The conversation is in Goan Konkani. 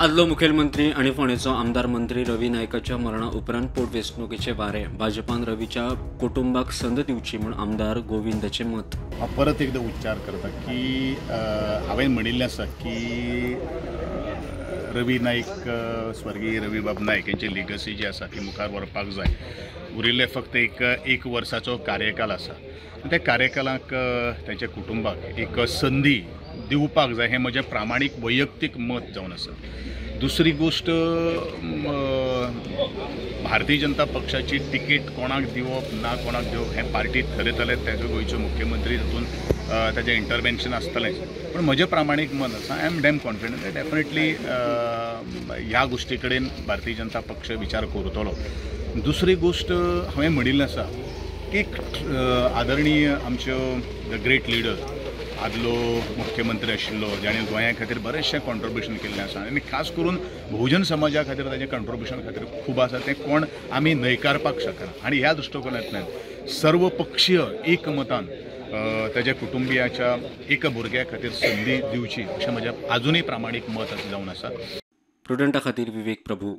आदलो मुखेलमंत्री आनी फोंडेचो आमदार मंत्री रवी नायकाच्या मरणा उपरांत पोटवेंचणुकेचे वारे. भाजपान रवीच्या कुटुंबाक संद दिवची म्हूण आमदार गोविंदाचें मत. हांव परत एकदां उच्चार करता की हांवें म्हणिल्लें आसा की रवी नायक, स्वर्गीय रवीबाब नायक यांची लिगसी जी आसा ती मुखार व्हरपाक जाय. उरिल्ले फक्त एक वर्साचो कार्यकाल आसा. त्या कार्यकालाक तांच्या कुटुंबाक एक संदी दिवपाक जाय हें म्हजें प्रामाणीक वैयक्तीक मत जावन आसा. दुसरी गोश्ट, भारतीय जनता पक्षाची तिकेट कोणाक दिवप ना कोणाक दिवप हें पार्टी थरयतलें. ताजो गोंयचो मुख्यमंत्री तातूंत ताजें इंटरवेन्शन आसतलेंच. पूण म्हजें प्रामाणीक मत आसा, I am damn confident definitely ह्या गोश्टी कडेन भारतीय जनता पक्ष विचार करतलो. दुसरी गोश्ट हांवें म्हणिल्लें आसा की आदरणीय आमच्यो the great leader, आदलो मुख्यमंत्री आशिल्लो, जाणें गोंया खातीर बरेंचशें कॉन्ट्रिब्युशन केल्लें आसा आनी खास करून बहुजन समाजा खातीर ताजें कॉन्ट्रिब्युशन खातीर खूब आसा, तें कोण आमी न्हयकारपाक शकना. आनी ह्या दृश्टिकोनांतल्यान सर्व पक्षीय एकमतान ताज्या कुटुंबियाच्या एका भुरग्या खातीर संदी दिवची अशें म्हजें आजुनूय प्रामाणीक मत जावन आसा. प्रुडंटा खातीर विवेक प्रभू.